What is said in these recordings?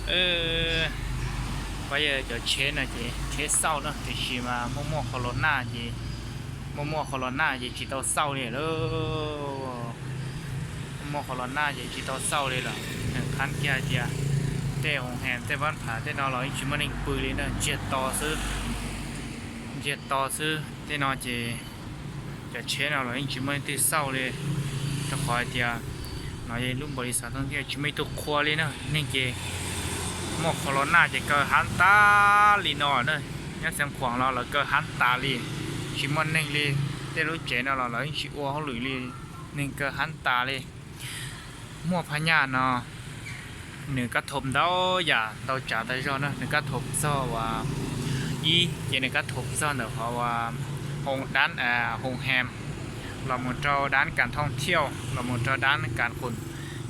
Pab yog cov tsheb no ces tsheb xauj no, tiam sis mas muaj muaj qhov los naj ces, muaj muaj qhov los naj ces tsis tau xauj li lawm. Muaj muaj qhov los naj ces tsis tau xauj li lawm. Qhab kiag hais tias tej hoos hees tej pab phav tej no los yeej tsis muaj neeg pw li na, ntsiag to xwb. Ntsiag to xwb tej no ces cov tsheb no los yeej tsis muaj leej twg xauj li, rau qhov hais tias no yog lub npaus li xav tau thiaj tsis muaj ib tug qhua li na, neeg ces muaj qhov los naj ces kaw hab tas li no na. Nyob Xeev Khuam los lawv kaw hab tas li, tsis muaj neeg li. Tej lub tsev no los lawv yeej tsis ua hauj lwm li, neeg kaw hab tas li. Muaj phab nyaj no nws kab thom ntau yam ntau tsav tas zog na, nws kab thom txog uas ib ces nws kab thom txog ntawm qhov uas hoos dab, hoos hees, los mus rau dab kas thooj thiauj, los mus rau dab kas,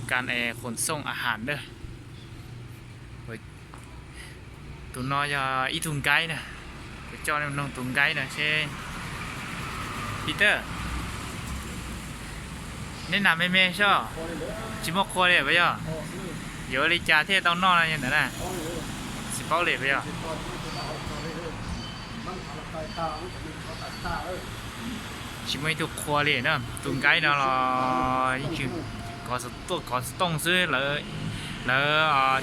kas khoom xooj a has ntawd. Tus no yog ib tug nkaib na, kuv coj nej noog tus nkaib no seb. Peter, neb nag me me soj, tsis muaj qhua li puas yog? Yuav ua li cas thiaj tau noj no ntawm na? Tsis paub li puas yog? Tsis muaj ib tug qhua li na, tus nkaib no los yeej tsis, kov xov tooj xwb, lawv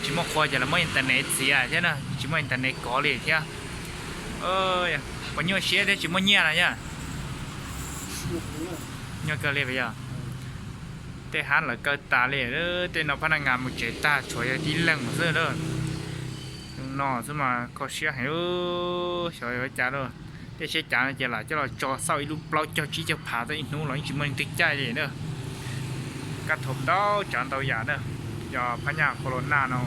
tsis muaj qhua ces lawv muab internet txiav thiab na, tsis muaj internet kov li thiab. Puas nyuaj siab thiab tsis muaj nyiaj na yog? Nyuaj kawg li puas yog? Tej hab lawv kaw tas li, tej no phab naj ngas mus tsev tag tshuav yog tib leeg xwb lawm. No xwb mas kho siab heev, xyov yuav ua cas lawm. Tej siab cav no ces lam coj los tso xauj ib lub plaub caug tsib caug phav tau ib hnub los yeej tsis muaj leej twg caij li na. Kab thom ntau tsav ntau yam na, yog phab nyaj qhua los naj no.